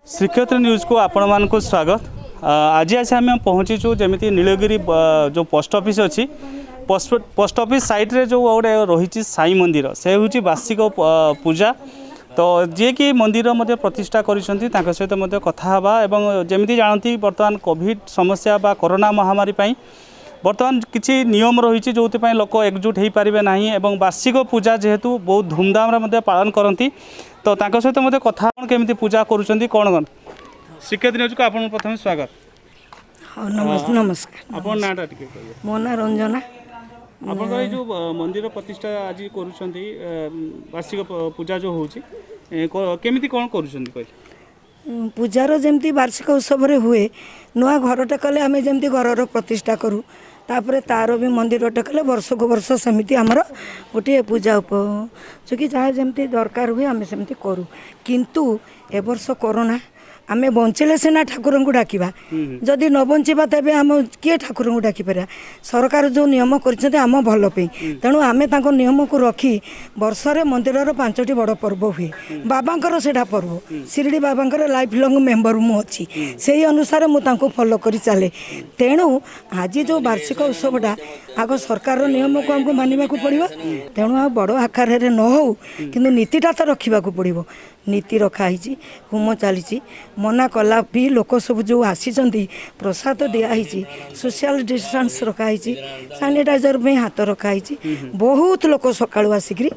ଶ୍ରୀକ୍ଷେତ୍ର ନ୍ୟୁଜ୍କୁ ଆପଣମାନଙ୍କୁ ସ୍ୱାଗତ। ଆଜି ଆସି ଆମେ ପହଞ୍ଚିଛୁ ଯେମିତି ନୀଳଗିରି ଯେଉଁ ପୋଷ୍ଟ ଅଫିସ୍ ଅଛି, ପୋଷ୍ଟ ଅଫିସ୍ ସାଇଡ଼୍ରେ ଯେଉଁ ଗୋଟେ ରହିଛି ସାଇ ମନ୍ଦିର, ସେ ହେଉଛି ବାର୍ଷିକ ପୂଜା। ତ ଯିଏକି ମନ୍ଦିର ମଧ୍ୟ ପ୍ରତିଷ୍ଠା କରିଛନ୍ତି, ତାଙ୍କ ସହିତ ମଧ୍ୟ କଥା ହେବା। ଏବଂ ଯେମିତି ଜାଣନ୍ତି, ବର୍ତ୍ତମାନ କୋଭିଡ଼ ସମସ୍ୟା ବା କରୋନା ମହାମାରୀ ପାଇଁ ବର୍ତ୍ତମାନ କିଛି ନିୟମ ରହିଛି, ଯେଉଁଥିପାଇଁ ଲୋକ ଏକଜୁଟ ହୋଇପାରିବେ ନାହିଁ। ଏବଂ ବାର୍ଷିକ ପୂଜା ଯେହେତୁ ବହୁତ ଧୁମଧାମରେ ମଧ୍ୟ ପାଳନ କରନ୍ତି, ତ ତାଙ୍କ ସହିତ ମଧ୍ୟ କଥା କ'ଣ କେମିତି ପୂଜା କରୁଛନ୍ତି କ'ଣ କ'ଣ। ଶ୍ରୀକ୍ଷେତ୍ର ନ୍ୟୁଜ୍କୁ ଆପଣଙ୍କୁ ପ୍ରଥମେ ସ୍ୱାଗତ। ହଉ, ନମସ୍କାର। ଆପଣ ନାଁଟା ଟିକେ କହିବେ? ମୋ ନାଁ ରଞ୍ଜନା। ଆପଣଙ୍କର ଏଇ ଯେଉଁ ମନ୍ଦିର ପ୍ରତିଷ୍ଠା ଆଜି କରୁଛନ୍ତି, ବାର୍ଷିକ ପୂଜା ଯେଉଁ ହେଉଛି, କେମିତି କ'ଣ କରୁଛନ୍ତି କହିଲେ? ପୂଜାର ଯେମିତି ବାର୍ଷିକ ଉତ୍ସବରେ ହୁଏ, ନୂଆ ଘରଟା କଲେ ଆମେ ଯେମିତି ଘରର ପ୍ରତିଷ୍ଠା କରୁ, ତାପରେ ତାର ବି ମନ୍ଦିରଟା କଲେ ବର୍ଷକୁ ବର୍ଷ ସେମିତି ଆମର ଗୋଟିଏ ପୂଜା ଉପଯୋଗୀ ଯାହା ଯେମିତି ଦରକାର ହୁଏ, ଆମେ ସେମିତି କରୁ। କିନ୍ତୁ ଏ ବର୍ଷ କରୋନା, ଆମେ ବଞ୍ଚିଲେ ସିନା ଠାକୁରଙ୍କୁ ଡାକିବା, ଯଦି ନ ବଞ୍ଚିବା ତେବେ ଆମ କିଏ ଠାକୁରଙ୍କୁ ଡାକିପାରିବା? ସରକାର ଯେଉଁ ନିୟମ କରିଛନ୍ତି ଆମ ଭଲ ପାଇଁ, ତେଣୁ ଆମେ ତାଙ୍କ ନିୟମକୁ ରଖି ବର୍ଷରେ ମନ୍ଦିରର 5ଟି ବଡ଼ ପର୍ବ ହୁଏ ବାବାଙ୍କର, ସେଇଟା ପର୍ବ। ଶିରିଡ଼ି ବାବାଙ୍କର ଲାଇଫ୍ ଲଙ୍ଗ୍ ମେମ୍ବର ମୁଁ ଅଛି, ସେଇ ଅନୁସାରେ ମୁଁ ତାଙ୍କୁ ଫଲୋ କରି ଚାଲେ। ତେଣୁ ଆଜି ଯେଉଁ ବାର୍ଷିକ ଉତ୍ସବଟା, ଆଗ ସରକାରର ନିୟମକୁ ଆମକୁ ମାନିବାକୁ ପଡ଼ିବ। ତେଣୁ ଆଉ ବଡ଼ ଆକାରରେ ନ ହଉ, କିନ୍ତୁ ନୀତିଟା ତ ରଖିବାକୁ ପଡ଼ିବ। ନୀତି ରଖାହେଇଛି, ହୋମ ଚାଲିଛି। ମନା କଲା ବି ଲୋକ ସବୁ ଯେଉଁ ଆସିଛନ୍ତି, ପ୍ରସାଦ ଦିଆହେଇଛି, ସୋସିଆଲ ଡିଷ୍ଟାନ୍ସ ରଖାହେଇଛି, ସାନିଟାଇଜର ପାଇଁ ହାତ ରଖାହେଇଛି। ବହୁତ ଲୋକ ସକାଳୁ ଆସିକିରି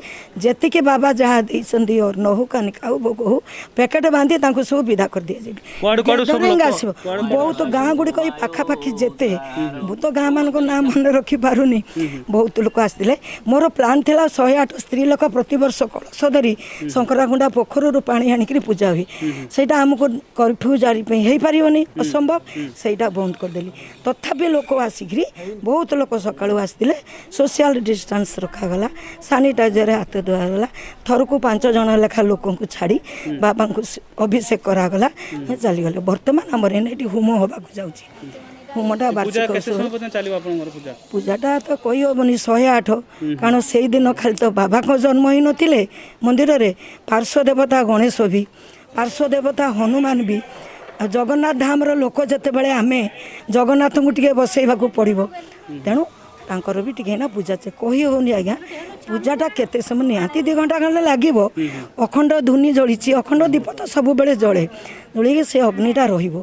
ଯେତିକି ବାବା ଯାହା ଦେଇଛନ୍ତି, ଅନ୍ନ ହଉ, କାନିକା ହଉ, ଭୋଗ ହଉ, ପ୍ୟାକେଟ୍ ବାନ୍ଧି ତାଙ୍କୁ ସବୁ ବିଦା କରିଦିଆଯାଇଛି। କୁଆଡ଼ୁ କୁଆଡ଼ୁ ସବୁ Gathering ଲୋକ? ଆସିବ ବହୁତ ଗାଁ ଗୁଡ଼ିକ ଏଇ ପାଖାପାଖି ଯେତେ, ମୁଁ ତ ଗାଁ ମାନଙ୍କ ନାଁ ମନେ ରଖିପାରୁନି, ବହୁତ ଲୋକ ଆସିଥିଲେ। ମୋର ପ୍ଲାନ୍ ଥିଲା 108 ସ୍ତ୍ରୀ ଲୋକ ପ୍ରତିବର୍ଷ କଳସ ଧରି ଶଙ୍କରାଖୁଣ୍ଡା ପୋଖରୀରୁ ପାଣି ଆଣିକିରି ପୂଜା ହୁଏ। ସେଇଟା ଆମକୁ କର୍ଫ୍ୟୁ ଜାରି ପାଇଁ ହେଇପାରିବନି, ଅସମ୍ଭବ, ସେଇଟା ବନ୍ଦ କରିଦେଲି। ତଥାପି ଲୋକ ଆସିକିରି, ବହୁତ ଲୋକ ସକାଳୁ ଆସିଥିଲେ। ସୋସିଆଲ ଡିଷ୍ଟାନ୍ସ ରଖାଗଲା, ସାନିଟାଇଜରରେ ହାତ ଧୁଆଗଲା, ଥରକୁ 5 ଜଣ ଲେଖା ଲୋକଙ୍କୁ ଛାଡ଼ି ବାବାଙ୍କୁ ଅଭିଷେକ କରାଗଲା, ଚାଲିଗଲେ। ବର୍ତ୍ତମାନ ଆମର ଏଇନା ଏଠି ହୋମ ହେବାକୁ ଯାଉଛି। ହୋମଟା ପୂଜା ବାର୍ଷିକ କେତେ ଉତ୍ସବ। ସମୟ ପର୍ଯ୍ୟନ୍ତ ଚାଲିବ ଆପଣଙ୍କର ପୂଜା? ପୂଜାଟା ତ କହିହେବନି 108, କାରଣ ସେଇଦିନ ଖାଲି ତ ବାବାଙ୍କ ଜନ୍ମ ହେଇନଥିଲେ ମନ୍ଦିରରେ, ପାର୍ଶ୍ୱ ଦେବତା ଗଣେଶ ବି, ପାର୍ଶ୍ୱ ଦେବତା ହନୁମାନ ବି। ଆଉ ଜଗନ୍ନାଥ ଧାମର ଲୋକ ଯେତେବେଳେ, ଆମେ ଜଗନ୍ନାଥଙ୍କୁ ଟିକେ ବସେଇବାକୁ ପଡ଼ିବ, ତେଣୁ ତାଙ୍କର ବି ଟିକେ ନା ପୂଜା କହି ହେଉନି ଆଜ୍ଞା ପୂଜାଟା କେତେ ସମୟ, ନିହାତି 2 ଘଣ୍ଟା ଖଣ୍ଡେ ଲାଗିବ। ଅଖଣ୍ଡ ଧୁନି ଜଳିଛି, ଅଖଣ୍ଡ ଦୀପ ତ ସବୁବେଳେ ଜଳେ, ଜଳିକି ସେ ଅଗ୍ନିଟା ରହିବ।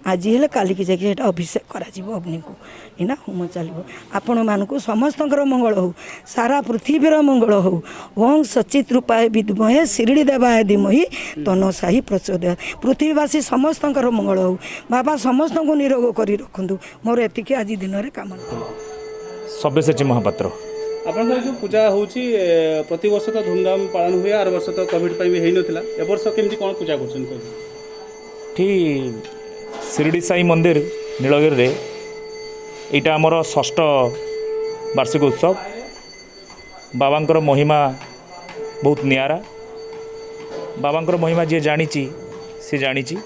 ଆଜି ହେଲେ କାଲିକି ଯାଇକି ସେଇଟା ଅଭିଷେକ କରାଯିବ ଅଗ୍ନିକୁ। ଏଇନା ହୋମ ଚାଲିବ। ଆପଣମାନଙ୍କୁ ସମସ୍ତଙ୍କର ମଙ୍ଗଳ ହଉ, ସାରା ପୃଥିବୀର ମଙ୍ଗଳ ହଉ। ଓଂ ସଚିତ ରୂପାୟ ବିଦ୍ମହେ ଶିରିଡ଼ି ଦେବାୟ ଧୀମହି ତନ୍ନଃ ସାଇ ପ୍ରଚୋଦୟାତ୍। ପୃଥିବୀବାସୀ ସମସ୍ତଙ୍କର ମଙ୍ଗଳ ହଉ, ବାବା ସମସ୍ତଙ୍କୁ ନିରୋଗ କରି ରଖନ୍ତୁ, ମୋର ଏତିକି ଆଜି ଦିନରେ କାମନା। ସବ୍ୟସାଚୀ ମହାପାତ୍ର। ଆପଣଙ୍କର ଯେଉଁ ପୂଜା ହେଉଛି, ପ୍ରତିବର୍ଷ ତ ଧୁମଧାମ ପାଳନ ହୁଏ, ଆର ବର୍ଷ ତ କୋଭିଡ଼ ପାଇଁ ବି ହେଇନଥିଲା, ଏ ବର୍ଷ କେମିତି କ'ଣ ପୂଜା କରୁଛନ୍ତି କହିଲେ? ଏଠି ଶିରିଡ଼ି ସାଇ ମନ୍ଦିର ନୀଳଗିରିରେ ଏଇଟା ଆମର ଷଷ୍ଠ ବାର୍ଷିକ ଉତ୍ସବ। ବାବାଙ୍କର ମହିମା ବହୁତ ନିଆରା। ବାବାଙ୍କର ମହିମା ଯିଏ ଜାଣିଛି ସେ ଜାଣିଛି।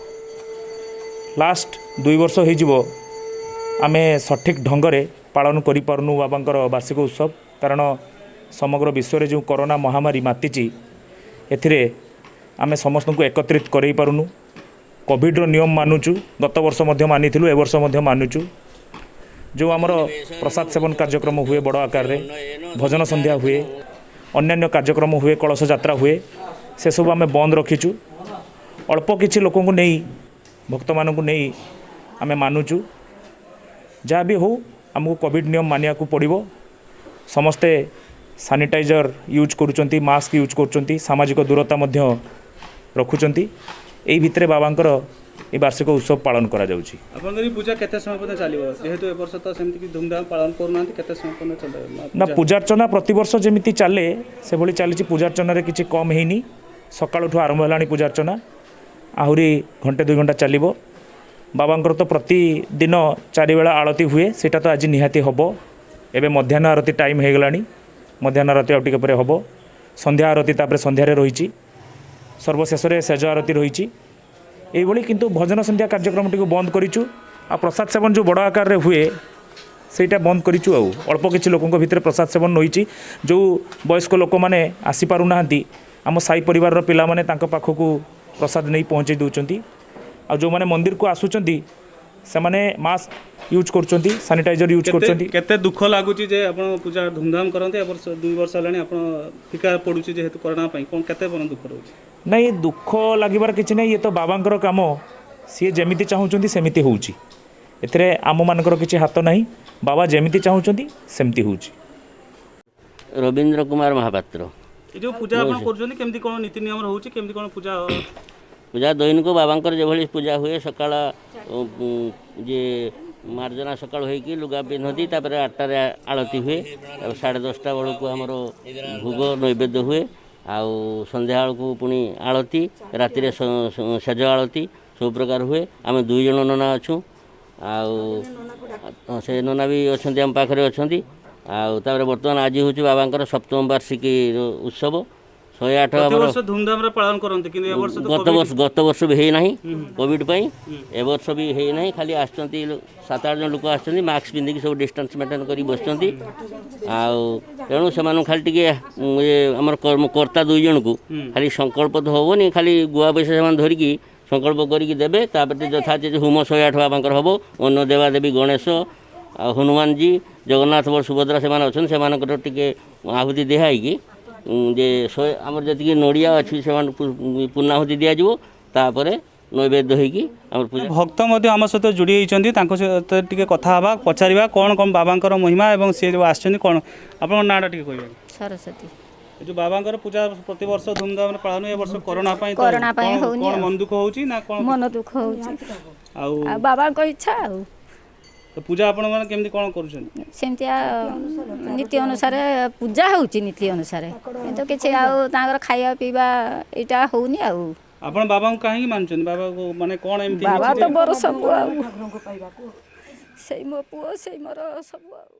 ଲାଷ୍ଟ 2 ବର୍ଷ ହେଇଯିବ ଆମେ ସଠିକ୍ ଢଙ୍ଗରେ ପାଳନ କରିପାରୁନୁ ବାବାଙ୍କର ବାର୍ଷିକ ଉତ୍ସବ, କାରଣ ସମଗ୍ର ବିଶ୍ୱରେ ଯେଉଁ କରୋନା ମହାମାରୀ ମାତିଛି, ଏଥିରେ ଆମେ ସମସ୍ତଙ୍କୁ ଏକତ୍ରିତ କରେଇ ପାରୁନୁ। କୋଭିଡ଼ର ନିୟମ ମାନୁଛୁ, ଗତ ବର୍ଷ ମଧ୍ୟ ମାନିଥିଲୁ, ଏ ବର୍ଷ ମଧ୍ୟ ମାନୁଛୁ। ଯେଉଁ ଆମର ପ୍ରସାଦ ସେବନ କାର୍ଯ୍ୟକ୍ରମ ହୁଏ ବଡ଼ ଆକାରରେ, ଭଜନ ସନ୍ଧ୍ୟା ହୁଏ, ଅନ୍ୟାନ୍ୟ କାର୍ଯ୍ୟକ୍ରମ ହୁଏ, କଳସ ଯାତ୍ରା ହୁଏ, ସେସବୁ ଆମେ ବନ୍ଦ ରଖିଛୁ। ଅଳ୍ପ କିଛି ଲୋକଙ୍କୁ ନେଇ, ଭକ୍ତମାନଙ୍କୁ ନେଇ ଆମେ ମାନୁଛୁ। ଯାହା ବି ହେଉ ଆମକୁ କୋଭିଡ଼ ନିୟମ ମାନିବାକୁ ପଡ଼ିବ। ସମସ୍ତେ ସାନିଟାଇଜର ୟୁଜ୍ କରୁଛନ୍ତି, ମାସ୍କ ୟୁଜ୍ କରୁଛନ୍ତି, ସାମାଜିକ ଦୂରତା ମଧ୍ୟ ରଖୁଛନ୍ତି। ଏଇ ଭିତରେ ବାବାଙ୍କର এই ବାର୍ଷିକ ଉତ୍ସବ ପାଳନ କରାଯାଉଛି। ଆପଣଙ୍କର ଏଇ ପୂଜା କେତେ ସମୟ ପର୍ଯ୍ୟନ୍ତ ଚାଲିବ? ଯେହେତୁ ଏ ବର୍ଷ ତ ସେମିତି କି ଧୁମଧାମ ପାଳନ କରୁନାହାନ୍ତି, କେତେ ସମୟ ପର୍ଯ୍ୟନ୍ତ ଚାଲିବ? ନା, ପୂଜାର୍ଚ୍ଚନା ପ୍ରତିବର୍ଷ ଯେମିତି ଚାଲେ ସେଭଳି ଚାଲିଛି। ପୂଜାର୍ଚ୍ଚନାରେ କିଛି କମ୍ ହେଇନି। ସକାଳଠୁ ଆରମ୍ଭ ହେଲାଣି ପୂଜାର୍ଚ୍ଚନା, ଆହୁରି ଘଣ୍ଟେ 2 ଘଣ୍ଟା ଚାଲିବ। ବାବାଙ୍କର ତ ପ୍ରତିଦିନ ଚାରିବେଳା ଆଳତି ହୁଏ, ସେଇଟା ତ ଆଜି ନିହାତି ହେବ। ଏବେ ମଧ୍ୟାହ୍ନ ଆରତି ଟାଇମ୍ ହେଇଗଲାଣି, ମଧ୍ୟାହ୍ନ ଆରତି ଆଉ ଟିକେ ପରେ ହେବ। ସନ୍ଧ୍ୟା ଆରତି ତାପରେ ସନ୍ଧ୍ୟାରେ ରହିଛି, ସର୍ବଶେଷରେ ଶେଜ ଆରତି ରହିଛି। ଏଇଭଳି କିନ୍ତୁ ଭଜନ ସନ୍ଧ୍ୟା କାର୍ଯ୍ୟକ୍ରମଟିକୁ ବନ୍ଦ କରିଛୁ, ଆଉ ପ୍ରସାଦ ସେବନ ଯେଉଁ ବଡ଼ ଆକାରରେ ହୁଏ ସେଇଟା ବନ୍ଦ କରିଛୁ। ଆଉ ଅଳ୍ପ କିଛି ଲୋକଙ୍କ ଭିତରେ ପ୍ରସାଦ ସେବନ ରହିଛି। ଯେଉଁ ବୟସ୍କ ଲୋକମାନେ ଆସିପାରୁନାହାନ୍ତି, ଆମ ସାଇ ପରିବାରର ପିଲାମାନେ ତାଙ୍କ ପାଖକୁ ପ୍ରସାଦ ନେଇ ପହଞ୍ଚେଇ ଦେଉଛନ୍ତି। ଆଉ ଯେଉଁମାନେ ମନ୍ଦିରକୁ ଆସୁଛନ୍ତି, ସେମାନେ ମାସ୍କ ୟୁଜ୍ କରୁଛନ୍ତି, ସାନିଟାଇଜର ୟୁଜ୍ କରୁଛନ୍ତି। କେତେ ଦୁଃଖ ଲାଗୁଛି ଯେ ଆପଣ ପୂଜା ଧୁମଧାମ କରନ୍ତି, ଏ ବର୍ଷ 2 ବର୍ଷ ହେଲାଣି ଆପଣ ଫିକା ପଡୁଛି ଯେହେତୁ କରୋନା ପାଇଁ, କ'ଣ କେତେ ମନ ଦୁଃଖ ରହୁଛି? ନାଇଁ, ଦୁଃଖ ଲାଗିବାର କିଛି ନାହିଁ। ଇଏ ତ ବାବାଙ୍କର କାମ। ସିଏ ଯେମିତି ଚାହୁଁଛନ୍ତି, ସେମିତି ହେଉଛି। ଏଥିରେ ଆମମାନଙ୍କର କିଛି ହାତ ନାହିଁ। ବାବା ଯେମିତି ଚାହୁଁଛନ୍ତି, ସେମିତି ହେଉଛି। ରବୀନ୍ଦ୍ର କୁମାର ମହାପାତ୍ର। ଏ ଯେଉଁ ପୂଜା ଆପଣ କରୁଛନ୍ତି, କେମିତି କ'ଣ ନୀତି ନିୟମ ରହୁଛି? କେମିତି କ'ଣ ପୂଜା? ପୂଜା ଦୈନିକ ବାବାଙ୍କର ଯେଭଳି ପୂଜା ହୁଏ, ସକାଳ ଯେ ମାର୍ଜନା ସକାଳୁ ହେଇକି ଲୁଗା ପିନ୍ଧନ୍ତି। ତାପରେ 8ଟାରେ ଆଳତି ହୁଏ। ତାପରେ 10:30 ବେଳକୁ ଆମର ଭୋଗ ନୈବେଦ୍ୟ ହୁଏ। ଆଉ ସନ୍ଧ୍ୟାବେଳକୁ ପୁଣି ଆଳତି, ରାତିରେ ସେଜ ଆଳତି ସବୁ ପ୍ରକାର ହୁଏ। ଆମେ ଦୁଇ ଜଣ ନନା ଅଛୁ। ଆଉ ସେ ନନା ବି ଅଛନ୍ତି, ଆମ ପାଖରେ ଅଛନ୍ତି। ଆଉ ତାପରେ ବର୍ତ୍ତମାନ ଆଜି ହେଉଛି ବାବାଙ୍କର ସପ୍ତମ ବାର୍ଷିକୀ ଉତ୍ସବ, 108 ଆମର। ପ୍ରତିବର୍ଷ ଧୁମଧାମରେ ପାଳନ କରନ୍ତି, କିନ୍ତୁ ଏ ବର୍ଷ ତ ଗତ ବର୍ଷ ବି ହେଇନାହିଁ କୋଭିଡ଼ ପାଇଁ। ଏ ବର୍ଷ ବି ହେଇନାହିଁ। ଖାଲି ଆସିଛନ୍ତି ସାତ ଆଠ ଜଣ ଲୋକ ଆସିଛନ୍ତି, ମାସ୍କ ପିନ୍ଧିକି ସବୁ ଡିଷ୍ଟାନ୍ସ ମେଣ୍ଟେନ୍ କରି ବସିଛନ୍ତି। ଆଉ ତେଣୁ ସେମାନଙ୍କୁ ଖାଲି ଟିକେ ଇଏ ଆମର କର୍ତ୍ତା ଦୁଇ ଜଣକୁ ଖାଲି ସଂକଳ୍ପ ତ ହେବନି, ଖାଲି ଗୁଆ ପଇସା ସେମାନେ ଧରିକି ସଂକଳ୍ପ କରିକି ଦେବେ। ତାପରେ ଯଥା ହୋମ 108 ବାବାଙ୍କର ହେବ। ଅନ୍ୟ ଦେବାଦେବୀ ଗଣେଶ ଆଉ ହନୁମାନଜୀ, ଜଗନ୍ନାଥ, ବଳ ସୁଭଦ୍ରା ସେମାନେ ଅଛନ୍ତି, ସେମାନଙ୍କର ଟିକେ ଆହୁତି ଦିଆ ହେଇକି ଯେ ଶହେ ଆମର ଯେତିକି ନଡ଼ିଆ ଅଛି, ସେମାନଙ୍କୁ ପୂର୍ଣ୍ଣାହୁତି ଦିଆଯିବ। ତାପରେ ନୈବେଦ୍ୟ ହେଇକି ଆମର ପୂଜା। ଭକ୍ତ ମଧ୍ୟ ଆମ ସହିତ ଯୋଡ଼ି ହେଇଛନ୍ତି। ତାଙ୍କ ସହିତ ଟିକେ କଥା ହେବା, ପଚାରିବା କ'ଣ କ'ଣ ବାବାଙ୍କର ମହିମା ଏବଂ ସିଏ ଯେଉଁ ଆସିଛନ୍ତି କ'ଣ। ଆପଣଙ୍କ ନାଁଟା ଟିକେ କହିବେ? ସରସ୍ୱତୀ। ଏ ଯେଉଁ ବାବାଙ୍କର ପୂଜା ପ୍ରତିବର୍ଷ ଧୁମଧାମରେ ପାଳନ ହୁଏ, ଏ ବର୍ଷ କରୋନା ପାଇଁ ତ କରୋନା ପାଇଁ ହଉନି। କ'ଣ ଆଉ। ମନ ଦୁଃଖ ହଉଛି ନା କ'ଣ? ମନ ଦୁଃଖ ହଉଛି। ଆଉ ଆଉ ବାବାଙ୍କ ଇଚ୍ଛା ଆଉ। ତ ପୂଜା ଆପଣମାନେ କେମିତି କ'ଣ କରୁଛନ୍ତି? ସେମିତିଆ ନୀତି ଅନୁସାରେ ପୂଜା ହେଉଛି, ନୀତି ଅନୁସାରେ, କିନ୍ତୁ କିଛି ଆଉ ତାଙ୍କର ଖାଇବା ପିଇବା ଏଇଟା ହଉନି ଆଉ। ଆପଣ ବାବାଙ୍କୁ କାହିଁକି ମାନୁଛନ୍ତି? ବାବାକୁ ମାନେ କ'ଣ ଏମିତି ବାବା ହେଇଛି ତ ଯେ ମୋର ସବୁ ଆଉ, ସେଇ ମୋ ପୁଅ, ସେଇ ମୋର ସବୁ ଆଉ।